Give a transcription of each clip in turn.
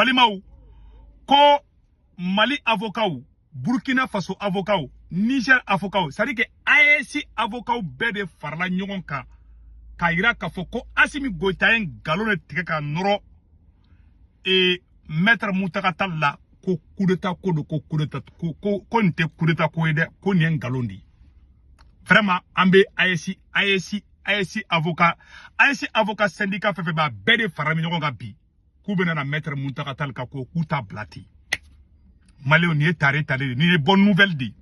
Balimaw, ko Mali avocat, Burkina Faso avocat, Niger avocat, c'est à dire que AES avocat bɛɛ de farala ɲɔgɔn kan k'a yira k'a fɔ ko Assimi Goïta ye nkalon de tigɛ ka nɔrɔ e maître Mountaga Tall la, ko coup d'état ko don, ko coup d'état ko ko ko nin tɛ coup d'état ko ye dɛ, ko nin ye nkalon de ye. Vraiment, an bɛ AES avocat, AES avocat syndicat fɛn fɛn b'a bɛɛ de fara ɲɔgɔn kan bi k'u bɛna na maître Mountaga Tall ka ko k'u t'a bila ten. Maliyɛnw, nin ye tare tare de, nin ye bonne nouvelle de ye.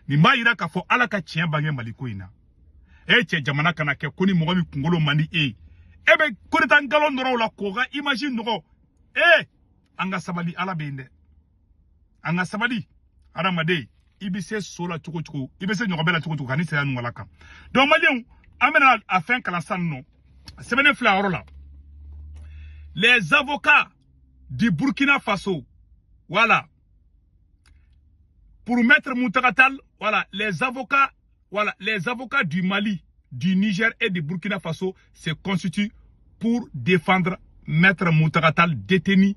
Nin b'a yira k'a fɔ Ala ka tiɲɛ bange Mali ko in na. E cɛ, jamana kana kɛ ko ni mɔgɔ min kunkolo man di e ye, e bɛ coup d'état nkalon nɔrɔ o la k'o ka image nɔgɔ. E, an ka sabali, Ala bɛ yen dɛ, an ka sabali. Hadamaden, i bɛ se so la cogo cogo, i bɛ se ɲɔgɔnbɛ la cogo cogo, ka ni saya ɲɔgɔn kan. Donc maliyɛnw, an bɛna a fɛn kalan sisan nɔ, sɛbɛnnen filɛ a yɔrɔ la: les avocats du Burkina Faso, voilà, pour maître Mountaga Tall, voilà, les avocats, voilà, les avocats du Mali, du Niger et du Burkina Faso se constituent pour défendre maître Mountaga Tall, détenu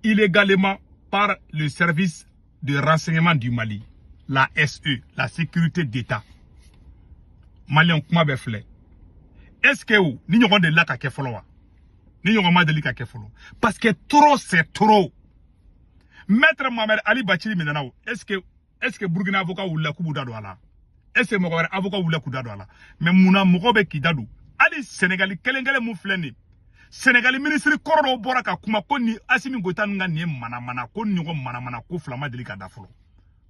illégalement par le service de renseignement du Mali, la SE, la sécurité d'État. Malien, kuma bɛ filɛ. Est-ce que o ni ɲɔgɔn delila ka kɛ fɔlɔ wa? Ni ɲɔgɔn ma deli ka kɛ fɔlɔ. Parce que trop, c'est trop. Maître Mohamed Ali Bathily minɛna o. Est-ce que Burkina avocat wulila k'u b'u da don a la? Est-ce que mɔgɔ wɛrɛ avocat wulila k'u da don a la? Mais munna mɔgɔ bɛ k'i da don? Hali Sénégali kelen kelen mun filɛ nin ye. Sénégali ministre kɔrɔ dɔw bɔra ka kuma ko ni Assimi Goïta ninnu ka nin ye manamana ko ni ɲɔgɔn manamana ko fila ma deli ka da fɔlɔ.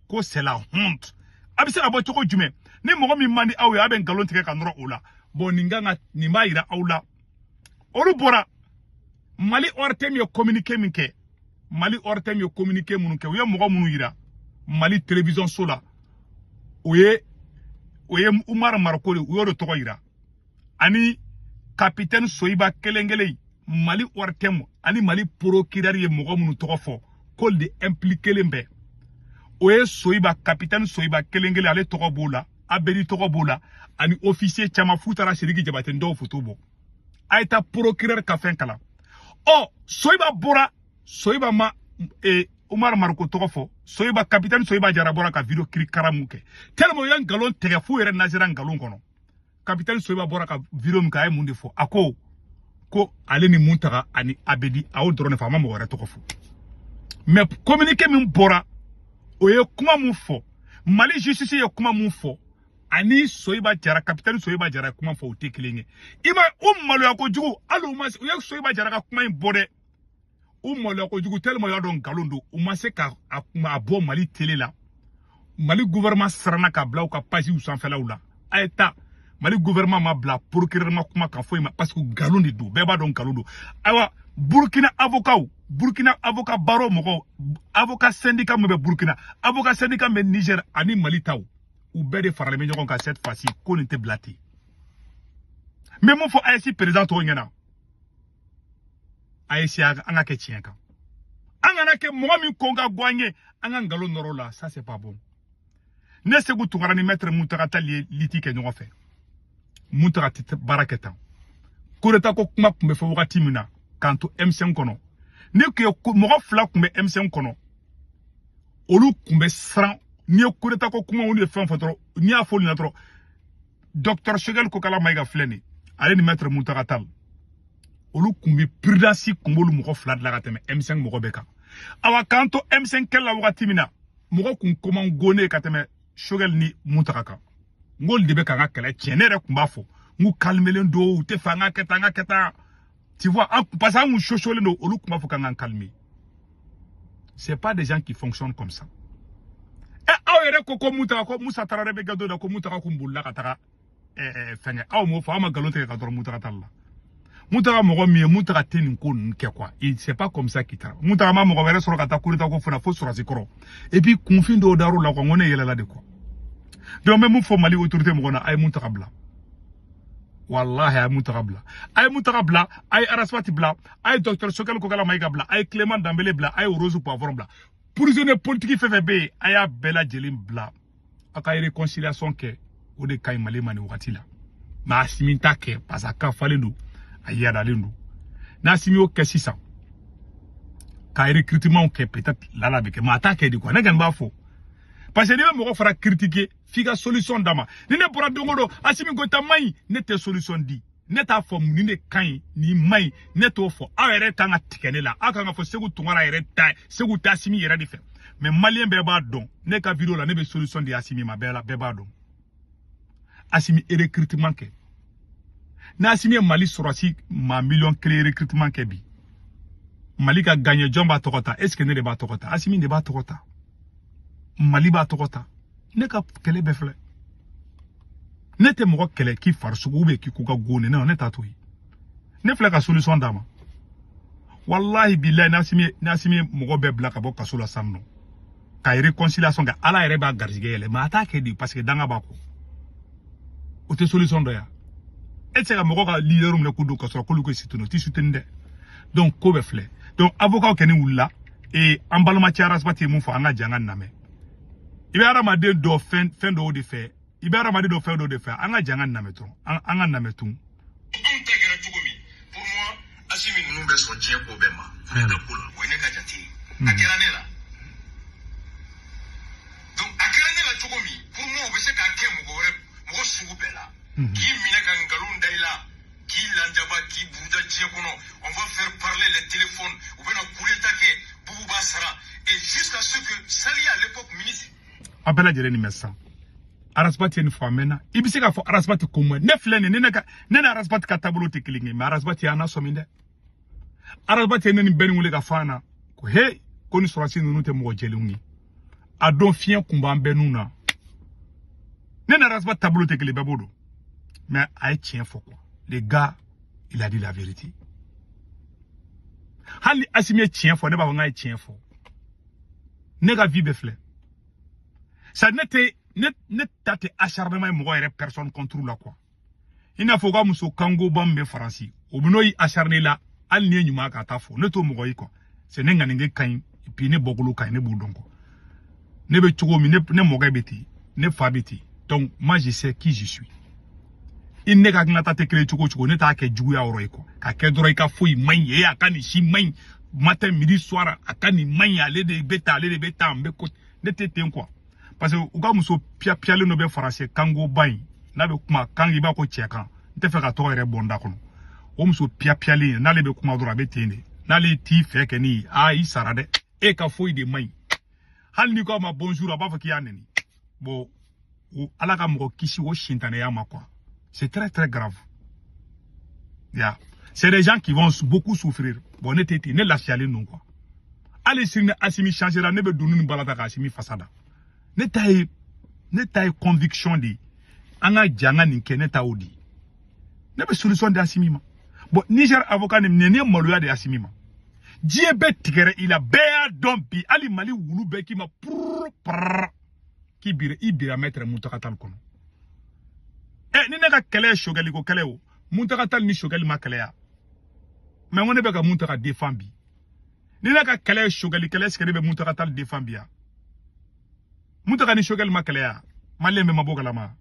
Ko c'est la honte. A bɛ se ka bɔ cogo jumɛn? Ni mɔgɔ min man di aw ye, a bɛ nkalon tigɛ ka nɔrɔ o la. Bon, nin kan ka nin b'a yira aw la. Olu bɔra Mali ORTM ye communiqué min kɛ, Mali ORTM ye communiqué minnu kɛ, u ye mɔgɔ minnu yira Mali télévision so la, o ye Oumar Mariko de, u y'o de tɔgɔ yira, ani capitaine Soyiba kelen kelen. Mali ORTM ani Mali procureur ye mɔgɔ minnu tɔgɔ fɔ k'olu de impliqué len bɛ, o ye Soyiba, capitaine Soyiba kelen kelen, ale tɔgɔ b'o la, Abedi tɔgɔ b'o la, ani officier caman f'u taara Sidiki Jabate dɔw photo bɔ. A ye taa procureur ka fɛn kalan. Ɔ, Soyiba bɔra, Soyiba ma Umar Mariko tɔgɔ fɔ. Soyiba, capitaine Soyiba Jara bɔra ka vidéo kirikara mun kɛ, tellement u ye nkalon tigɛ f'u yɛrɛ nasera nkalon kɔnɔ. Capitaine Soyiba bɔra ka vidéo min kɛ, a ye mun de fɔ? A ko ko ale ni Muntaga ani Abedi, a y'o dɔrɔn de fɔ, a ma mɔgɔ wɛrɛ tɔgɔ fɔ. Mais communiqué min bɔra, o ye kuma mun fɔ? Mali justice ye kuma mun fɔ ani Soyiba Jara, capitaine Soyiba Jara ye kuma fɔ, o tɛ kelen ye. I ma u maloya kojugu, hali u ma u ye Soyiba Jara ka kuma in bɔ dɛ, u maloya kojugu tellement u y'a dɔn nkalon don. U ma se ka a kuma a bɔ Mali télé la. Mali gouvernement siranna ka bila u ka pages sanfɛlaw la. A ye taa, Mali gouvernement ma bila, procureur ma kuma kan, foyi ma, parce que nkalon de don, bɛɛ b'a dɔn nkalon don. Ayiwa, Burkina avocat, Burkina avocat barreau mɔgɔw, avocat syndicat min bɛ Burkina, avocat syndicat min bɛ Niger ani Mali taw, u bɛɛ de faralen bɛ ɲɔgɔn kan cette fois-ci ko nin tɛ bila ten. N bɛ mun fɔ AES président tɔw ɲɛna? AES, an ka kɛ tiɲɛ kan, an kana kɛ mɔgɔ min ko ka go an ye, an ka nkalon nɔrɔ la, ça c'est pas bon. Ne Sékou Tounkara ni maître Mountaga Tall ye liti kɛ ɲɔgɔn fɛ. Mountaga tɛ baara kɛ tan. Coup d'état ko kuma tun bɛ fɔ wagati min na k'an to M5 kɔnɔ, ni tun ye mɔgɔ fila tun bɛ M5 kɔnɔ, olu tun bɛ siran. N'i ye coup d'état ko kuma, olu ye fɛn fɔ dɔrɔn, n'i y'a fɔ olu ɲɛna dɔrɔn, docteur Choguel Kokalla Maïga filɛ nin ye, ale ni maître Mountaga Tall, olu tun bɛ prudence kun b'olu mɔgɔ fila de la ka tɛmɛ M5 mɔgɔ bɛɛ kan. Awa, k'an to M5 kɛlɛ la wagati min na, mɔgɔ kun ko man go ne ye ka tɛmɛ Choguel ni Mountaga kan. N k'olu de bɛ k'an ka kɛlɛ tiɲɛ. Ne yɛrɛ tun b'a fɔ n k'u calmelen don, u tɛ fɛ an ka kɛ tan, an ka kɛ tan, tu vois, an parce que an kun sosolen don, olu tun b'a fɔ k'an k'an calmer. C'est pas des gens qui fonctionnent comme ça. Ɛ, aw yɛrɛ ko ko Mountaga, ko Musa Tarawele bɛ kɛ don da ko Mountaga kun bolila ka taga fɛngɛ. Aw m'o fɔ, aw ma nkalon tigɛ ka dɔrɔn Mountaga tali la. Mountaga mɔgɔ min ye, Mountaga tɛ nin ko ninnu kɛ quoi. C'est pas comme ça qu'il travaille. Mountaga ma mɔgɔ wɛrɛ sɔrɔ ka taa coup d'état ko fana fo sɔrɔsi kɔrɔ, et puis kunfin dɔw dar'o la quoi. N ko ne yɛlɛla de quoi. Donc n bɛ mun fɔ Mali autorité mɔgɔ na? A ye Mountaga bila, wallahi, a ye Mountaga bila, a ye Mountaga bila, a ye Ras Bath bila, a ye docteur Choguel Kokalla Maïga bila, a ye Clément Dembélé bila, a ye Rose Poivron bila. Prisonnier politique fɛn fɛn bɛ yen, a y'a bɛɛ lajɛlen bila. A ka réconciliation kɛ, o de ka ɲi Mali ma nin wagati la. Mais Assimi t'a kɛ parce que a ka falen don, a yadalen don. N'Assimi y'o kɛ sisan, Ka recrutement kɛ, peut-être lala bɛ kɛ, mais a t'a kɛ de quoi. Ne kɔni b'a fɔ parce que n'i bɛ mɔgɔ fara critiquer, f'i ka solution d'a ma. Ni ne bɔra don o don, Assimi Goïta man ɲi, ne tɛ solution di. Ne t'a fɔ nin de ka ɲi, nin man ɲi, ne t'o fɔ. Aw yɛrɛ kan ka tigɛ ne la, aw kan ka fɔ Segu Tunkara yɛrɛ ta, Segu tɛ Assimi yɛrɛ de fɛ. Mais malien bɛɛ b'a dɔn, ne ka vidéo la, ne bɛ solution di Assimi ma. Bɛɛ la, bɛɛ b'a dɔn, Assimi recrutement kɛ. Ni Assimi ye Mali sɔrɔsi maa 1 million recrutement kɛ bi, Mali ka gagné. Jɔn b'a tɔgɔ ta? Est ce que ne de b'a tɔgɔ ta? Assimi de b'a tɔgɔ ta, Mali b'a tɔgɔ ta. Ne ka kɛlɛ bɛɛ filɛ, ne tɛ mɔgɔ kɛlɛ k'i farisogo ou bien k'i ko ka go. Ne ne t'a to yen. Ne filɛ ka solution d'a ma. Wallahi billahi, n'Assimi ye mɔgɔ bɛɛ bila ka bɔ kaso la sisan nɔ ka réconciliation kɛ, Ala yɛrɛ b'a garijɛgɛ yɛlɛ. Mais a t'a kɛ de parce que danga b'a kɔ. O tɛ solution dɔ ya. E tɛ se ka mɔgɔ ka leader minɛ k'u don ka sɔrɔ k'olu ko soutenir, o tɛ soutenir dɛ. Donc ko bɛɛ filɛ. Donc avocat kɛni wulila ee, an balimacɛ Ras Bath ye mun fɔ? An ka jɛ an ka lamɛn. I bɛ hadamaden dɔ fɛn fɛn dɔw de fɛ, i bɛ hadamaden dɔ fɛn dɔw de fɛ. An ka jɛ an ka lamɛn dɔrɔn, an ka lamɛn tun. Anw ta kɛra cogo min, pour moi, Assimi ninnu bɛ sɔn diɲɛ ko bɛɛ ma coup d'état ko la. O ye ne ka jate ye. A kɛra ne la, donc a kɛra ne la cogo min, pour moi, o bɛ se k'a kɛ mɔgɔ wɛrɛ, mɔgɔ sugu bɛɛ la, k'i minɛ ka nkalon da i la, k'i lanjaba, k'i buruja diɲɛ kɔnɔ. On va faire parler les téléphones, u bɛna coup d'état kɛ, Boubou b'a sara, et jusqu'à ce que Sali, à l'époque ministre. A bɛɛ lajɛlen nin mɛ sisan. Ras Bath ye nin fɔ a mɛnna. I bɛ se k'a fɔ Ras Bath ko mun? Ne filɛ nin ne ka, ne ni Ras Bath ka taabolo tɛ kelen ye, mais Ras Bath y'an nasɔmi dɛ. Ras Bath ye ne ni bɛɛ ni wele ka fɔ an na ko he, ko ni sɔrɔsi ninnu tɛ mɔgɔ jɛlenw ye. A don fiɲɛ kun b'an bɛɛ nun na. Ne ni Ras Bath taabolo tɛ kelen, bɛɛ b'o dɔn, mais a ye tiɲɛ fɔ quoi. Le gars, il a dit la vérité. Hali ni Assimi ye tiɲɛ fɔ, ne b'a fɔ n k'a ye tiɲɛ fɔ. Ne ka vie bɛɛ filɛ sa, ne tɛ ne ta tɛ acharnement ye mɔgɔ yɛrɛ, personne contre la quoi. I n'a fɔ u ka muso kangoba min bɛ Faransi, o bɛ n'o yi acharné la, hali n'i ye ɲuman ka taa fɔ, ne t'o mɔgɔ ye quoi. C'est ne ŋaninkɛ ka ɲi, et puis ne bɔkolo ka ɲi, ne b'o dɔn quoi. Ne bɛ cogo min, ne mɔkɛ bɛ ten, ne fa bɛ ten. Donc moi, je sais qui je suis. I ne ka hakilinata tɛ kelen cogo o cogo, ne t'a kɛ juguya yɔrɔ ye quoi. Ka kɛ dɔrɔn i ka foyi man ɲi e, a ka nin si man ɲi, matin, midi, soir, a ka nin man ɲi, ale de bɛ tan, ale de bɛ tan, n bɛ ko ne tɛ ten quoi. Parce que u ka muso piya piyalen dɔ bɛ Faransi, kangoba in, n'a bɛ kuma kan, i b'a ko cɛ kan, n tɛ fɛ ka tɔgɔ yɛrɛ bɔ n da kɔnɔ. O muso piya piyalen, n'ale bɛ kuma dɔrɔn, a bɛ ten de. N'ale t'i fɛ kɛ ni aa, i sara dɛ, e ka foyi de man ɲi. Hali n'i ko a ma bonjour, a b'a fɔ k'i y'a nɛni. Bon, o Ala ka mɔgɔ kisi o sintanɛya ma quoi. C'est très très grave ya. C'est des gens qui vont beaucoup souffrir. Bon, ne tɛ ten, ne lafiyalen don quoi. Hali sini ni Assimi changera, ne bɛ dunun ni bala ta ka Assimi fasa da. Ne ta ye conviction de ye. An ka jɛ an ka nin kɛ, ne ta o de ye. Ne bɛ solution di Assimi ma. Bon, Niger avocat nin ye maloya de Assimi ma. Diɲɛ bɛɛ tigɛra i la, bɛɛ y'a dɔn bi. Hali Mali wulu bɛɛ k'i ma purr prrr, k'i bira, i bira maître Mountaga Tall kɔnɔ. Ɛ, ni ne ka kɛlɛ ye Choguel ko kɛlɛ, o Mountaga Tall ni Choguel ma kɛlɛ ya. Mais n ko ne bɛ ka Mountaga défend bi. Ni ne ka kɛlɛ ye Choguel kɛlɛ, est ce que ne bɛ Mountaga Tall défend bi ya? Mountaga ni Choguel ma kɛlɛ ya, malien bɛɛ ma bɔ kalama.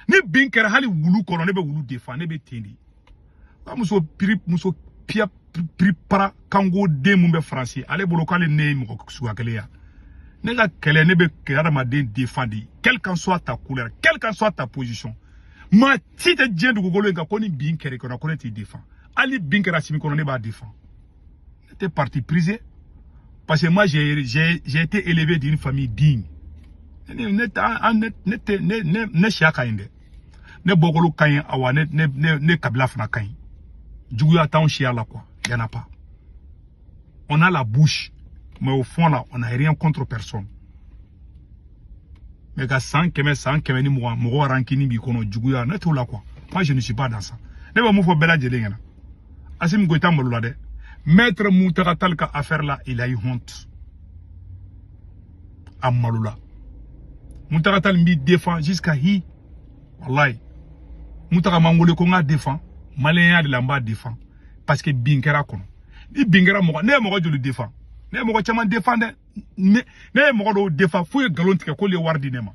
Ni bin kɛra hali wulu kɔnɔ, ne bɛ wulu défend, ne bɛ ten de. Ka muso piri, muso piya piri para kango den mun bɛ Faransi, ale bolo k'ale ne ye mɔgɔ suguya kelen ya. Ne ka kɛlɛ, ne bɛ hadamaden défend de, quelle qu'en soit ta couleur, quelle qu'en soit ta position. Maa si tɛ diɲɛ dugukolo in kan ko ni bin kɛra i kɔnɔ ko ne t'i défend. Hali bin kɛra Assimi kɔnɔ, ne b'a défend. Ne tɛ parti pris parce que moi, j'ai été élevé d'une famille digne. Ne ne ne tɛ ne siya ka ɲi dɛ, ne bɔkolo ka ɲi, awa ne kabila fana ka ɲi. Juguya t'anw siya la quoi, y en a pas. On a la bouche, mais au fond là, on n'a rien contre personne. Mais ka san 100, san 120, mɔgɔ rancune b'i kɔnɔ, juguya, ne t'o la quoi. Moi, je ne suis pas dans ça. Ne bɛ mun fɔ bɛɛ lajɛlen ɲɛna? Assimi Goïta malo la dɛ. Maître Mountaga Tall ka affaire là, il a eu honte, a malo la. Mountaga Tall b'i défend jusqu'à hi. Wallahi, Mountaga m'an wele ko n k'a défend, maliyɛnya de la, n b'a défend parce que bin kɛra kɔnɔ. Ni bin kɛra mɔgɔ, ne ye mɔgɔ joli défend? Ne ye mɔgɔ caman défend dɛ. Ne ye mɔgɔ dɔw défend f'u ye nkalon tigɛ k'olu ye wari di ne ma.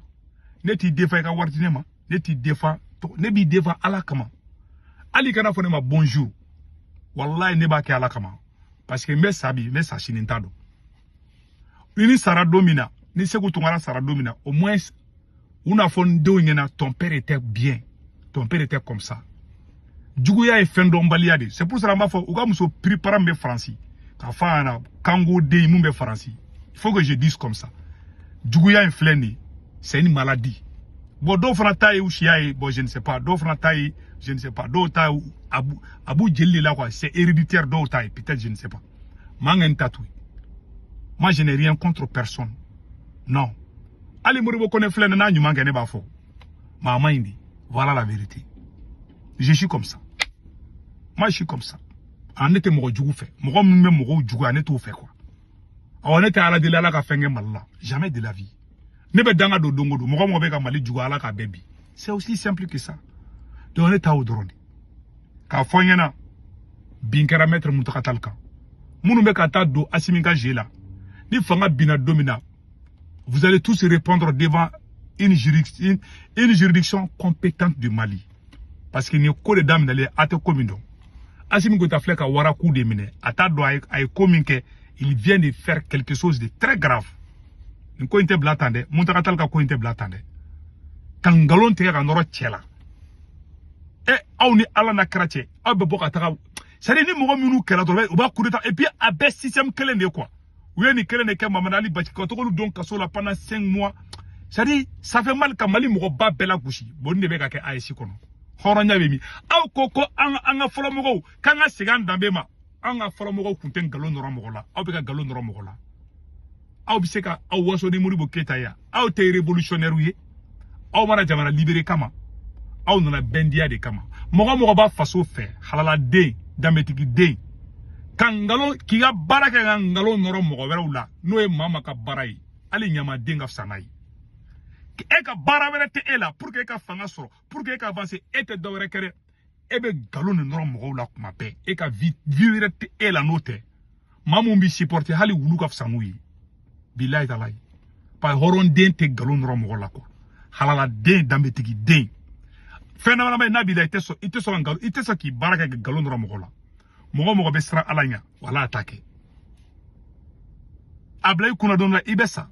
Ne t'i défend i ka wari di ne ma, ne t'i défend, ne b'i défend Ala kama. Hali kana fɔ ne ma bonjour, wallahi, ne b'a kɛ Ala kama. Parce que n bɛ sa bi, n bɛ sa sini, n t'a dɔn. Ni sara don min na, ni Sekou Tounkara sara don min na, au moins u n'a fɔ n denw ɲɛna: ton père était bien, ton père était comme ça. Juguya ye fɛn dɔnbaliya de. C'est pour cela n b'a fɔ u ka muso piripara min bɛ Faransi k'a fɔ a ɲɛna, kanko den mun bɛ Faransi, il faut que je dise comme ça. Juguya in filɛ nin ye, c'est une maladie. Bon, dɔw fana ta ye u siya ye, bon, je ne sais pas. Dɔw fana ta ye, je ne sais pas, dɔw ta ye a b'u jeli de la quoi, c'est héréditaire. Dɔw ta ye peut-être, je ne sais pas. Maa ŋa n ta to yen. Moi, je n'ai rien contre personne, non. Hali Modibo Kone filɛ nin, n'a ɲuman kɛ, ne b'a fɔ maa ma ɲi de. Voilà la vérité. Je suis comme ça, moi, je suis comme ça. A ne tɛ mɔgɔ jugu fɛ. Mɔgɔ min bɛ mɔgɔw juguya, ne t'o fɛ quoi. Awɔ, ne tɛ Ala deli Ala ka fɛn kɛ Mali la, jamais de la vie. Ne bɛ danga don don o don, mɔgɔ mɔgɔ bɛ ka Mali juguya, Ala k'a bɛɛ bi. C'est aussi simple que ça. Donc ne t'a o dɔrɔn de k'a fɔ n ɲɛna. Bin kɛra maître Mountaga Tall kan. Minnu bɛ ka taa don Assimi ka jeu la, ni fanga binna don min na, vous allez tous répondre devant une juridiction compétente du Mali, parce que nin ye ko de daminɛlen, a tɛ ko min dɔn. Assimi Goïta filɛ ka waraku de minɛ, a t'a dɔn a ye ko min kɛ. Il vient de faire quelque chose de très grave. Nin ko in tɛ bila tan dɛ. Mountaga Tall ka ko in tɛ bila tan dɛ. Ka nkalon tigɛ ka nɔrɔ cɛ la, e aw ni Ala n'a kɛra cɛ, aw bɛ bɔ ka taga. C'est à dire, ni mɔgɔ minnu kɛra dɔrɔn, u b'a coup d'état. Et puis a bɛɛ système kelen de ye quoi. U ye nin kelen de kɛ Mamadu Ali Bathily ka tɔgɔ don kaso la pendant 5 mois. C'est à dire, ça fait mal ka Mali mɔgɔba bɛɛ la gosi. Bon, nin de bɛ ka kɛ AES kɔnɔ. Hɔrɔnya bɛ min? Aw ko ko an ka fɔlɔmɔgɔw k'an ka segin an danbe ma. An ka fɔlɔmɔgɔw tun tɛ nkalon nɔrɔ mɔgɔ la. Aw bɛ ka nkalon nɔrɔ mɔgɔ la. Aw bɛ se ka aw waso ni Modibo Keyita ye. Aw tɛ révolutionnaire ye. Aw mana jamana libéré kama, aw nana bɛndiya de kama. Mɔgɔ mɔgɔ b'a faso fɛ, halaladen, danbetigi den, ka nkalon k'i ka baara kɛ, ka nkalon nɔrɔ mɔgɔ wɛrɛw la, n'o ye maa ma ka baara ye, hali ɲamaden ka fisa n'a ye. E ka baara wɛrɛ tɛ e la pour que e ka fanga sɔrɔ, pour que e ka avancer, e tɛ dɔ wɛrɛ kɛ dɛ. E bɛ nkalon de nɔrɔ mɔgɔw la kuma bɛɛ. E ka vie, vie wɛrɛ tɛ e la n'o tɛ. Maa mun b'i supporter, hali wulu ka fisa n'u ye, bilayi talayi. Parce que hɔrɔnden tɛ nkalon nɔrɔ mɔgɔ la quoi. Halaladen, danbetigi den, fɛn dama dama ye n'a b'i la, i tɛ sɔn, i tɛ sɔn ka nkalon, i tɛ sɔn k'i baara kɛ ka nkalon nɔrɔ mɔgɔ la. Mɔgɔ mɔgɔ bɛ siran Ala ɲɛ, wala a t'a kɛ. A bila i kunna, don dɔ la i bɛ sa.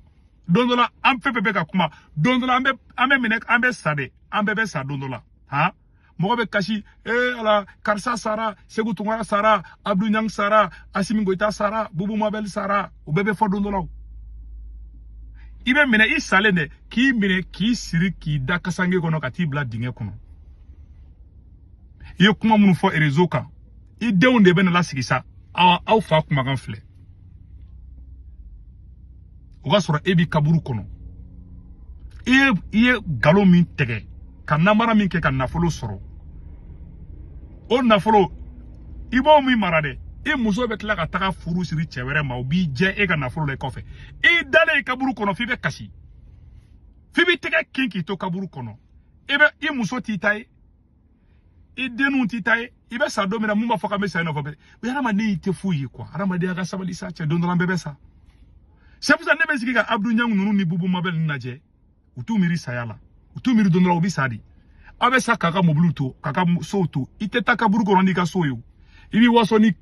Don dɔ la, an fɛn fɛn bɛ ka kuma, don dɔ la an bɛ minɛ, an bɛ sa de. An bɛɛ bɛ sa don dɔ la. Han, mɔgɔ bɛ kasi: ee Ala, karisa sara, Sekou Tounkara sara, Abdou Niang sara, Assimi Goïta sara, Boubou Mabel sara. O bɛɛ bɛ fɔ don dɔ la. O i bɛ minɛ, i salen dɛ, k'i minɛ, k'i siri, k'i da kasange kɔnɔ, ka t'i bila dingɛ kɔnɔ. I ye kuma minnu fɔ réseau kan, i denw de bɛ na lasigi sa: aw fa kumakan filɛ. O ka sɔrɔ e b'i kaburu kɔnɔ. I ye nkalon min tigɛ, ka namara min kɛ ka nafolo sɔrɔ, o nafolo i b'o min mara dɛ, i muso bɛ tila ka taga furu siri cɛ wɛrɛ ma, o b'i jɛ e ka nafolo la i kɔfɛ. I dalen i kaburu kɔnɔ, f'i bɛ kasi, f'i b'i tɛgɛ kin k'i to kaburu kɔnɔ. I bɛ i muso t'i ta ye, i denninw t'i ta ye. I bɛ sa don min na, mun b'a fɔ k'an bɛ sa i nɔfɛ bɛɛ? Hadamaden, i tɛ foyi ye quoi. Hadamadenya ka sabali sa cɛ, don dɔ la an bɛɛ bɛ sa. C'est pour ça ne bɛ sigi ka Abdou Niang ninnu ni Boubou Mabel ninnu lajɛ. U t'u miiri saya la, u t'u miiri don dɔ la u bɛ sa de. Aw bɛ sa k'a ka mobiliw to, k'a ka sow to. I tɛ taa kaburu kɔnɔ n'i ka so ye o. I b'i waso ni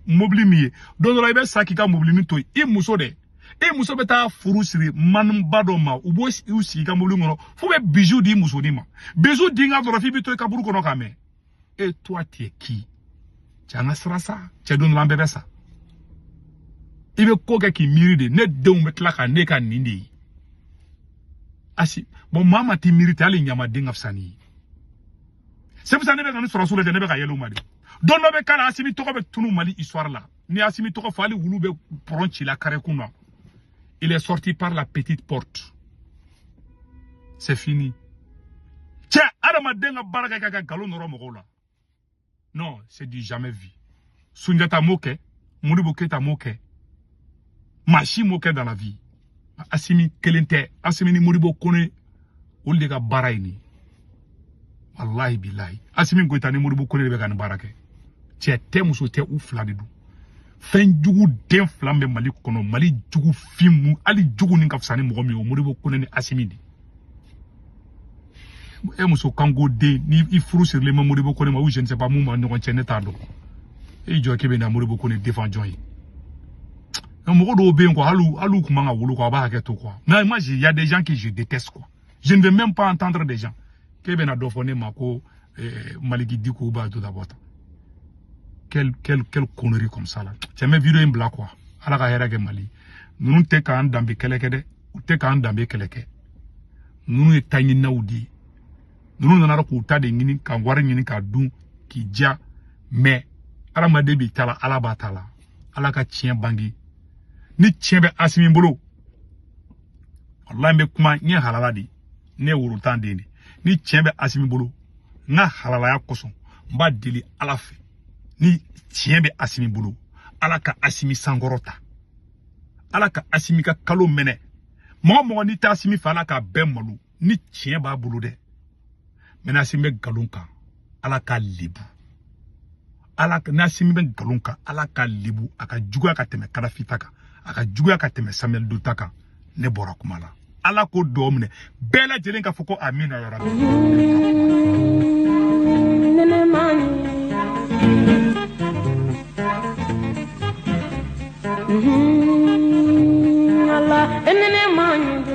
mobili min ye, don dɔ la i bɛ sa k'i ka mobilinin to yen. I muso dɛ, e muso bɛ taa furu siri manuba dɔ ma, u b'o u sigi i ka mobili kɔnɔ f'u bɛ bijou di musonin ma. Bijou di n ka dɔrɔn, f'i bɛ to i kaburu kɔnɔ k'a mɛn. Et toi, tu es qui? Cɛ, an ka siran sa cɛ, don dɔ la an bɛɛ bɛ sa. I bɛ ko kɛ k'i miiri de, ne denw bɛ tila ka ne ka nin de ye. Asi bon, maa ma t'i miiri tɛ, hali ɲamaden ka fisa n'i ye. C'est pour ça ne bɛ ka nin sɔrɔ lajɛ, ne bɛ ka yɛlɛ u ma de. Don dɔ bɛ k'a la, Asimi tɔgɔ bɛ tunu Mali histoire la. Ni Asimi tɔgɔ fɔ, hali wulu bɛ pɔrɔn ci la carré kun na. Il est sorti par la petite porte, c'est fini. Cɛ, adamaden ka baara kɛ ka nkalon nɔrɔ mɔgɔw la, non, c'est du jamais vu. Sunjata m'o kɛ, Modibo Keyita m'o kɛ, maa si m'o kɛ dans la vie. Asimi kelen tɛ. Asimi ni Modibo Kone, olu de ka baara ye nin ye. Walahi bilahi, Asimi Goïta ni Modibo Kone de bɛ ka nin baara kɛ. Cɛ tɛ, muso tɛ, u fila de don. Fɛn jugu den fila bɛ Mali kɔnɔ. Mali jugu fin mu, hali jugu ni ka fisa ni mɔgɔ min ye, o Modibo Kone ni Asimi de. E muso kanko den, ni i furu sirilen bɛ Modibo Kone ma ou je ne sais pas mun b'a ɲɔgɔn cɛ, ne t'a dɔn. E jɔ k'e bɛ na Modibo Kone défend jɔn ye? Donc mɔgɔ dɔw bɛ yen quoi, hali u kun man ka wolo quoi, a b'a hakɛ to quoi. Mais moi, il y a des gens que je déteste quoi. Je ne veux même pas entendre des gens k'e bɛna dɔ fɔ ne ma ko Maliki Diko b'a to d'abord. Quelle connerie comme ça là. Cɛ, n bɛ vidéo in bila quoi. Ala ka hɛrɛ kɛ Mali. Ninnu tɛ k'an danbe kɛlɛ kɛ dɛ, u tɛ k'an danbe kɛlɛ kɛ. Ninnu ye taɲininaw de ye. Ninnu nana k'u ta de ɲini, ka wari ɲini k'a dun k'i diya. Mais hadamaden b'i ta la, Ala b'a ta la. Ala ka tiɲɛ bange. Ni tiɲɛ bɛ Asimi bolo, walahi, n bɛ kuma, n ye halala de, ne ye worotan den de. Ni tiɲɛ bɛ Asimi bolo, n ka halalaya kosɔn, n b'a deli Ala fɛ, ni tiɲɛ bɛ Asimi bolo, Ala ka Asimi sankɔrɔ ta, Ala ka Asimi ka kalo mɛnɛ. Mɔgɔ mɔgɔ n'i tɛ Asimi fɛ, Ala k'a bɛɛ malo, ni tiɲɛ b'a bolo dɛ. Mɛ n'Asimi bɛ nkalon kan, Ala k'a lebu. Ala, n'Asimi bɛ nkalon kan, Ala k'a lebu, a ka juguya ka tɛmɛ Kadafi ta kan, a ka juguya ka tɛmɛ Samuel Doe ta kan. Ne bɔra kuma la. Ala k'o dɔw minɛ bɛɛ lajɛlen k'a fɔ ko amina yarabi. Nene mani. Allah, nene mani.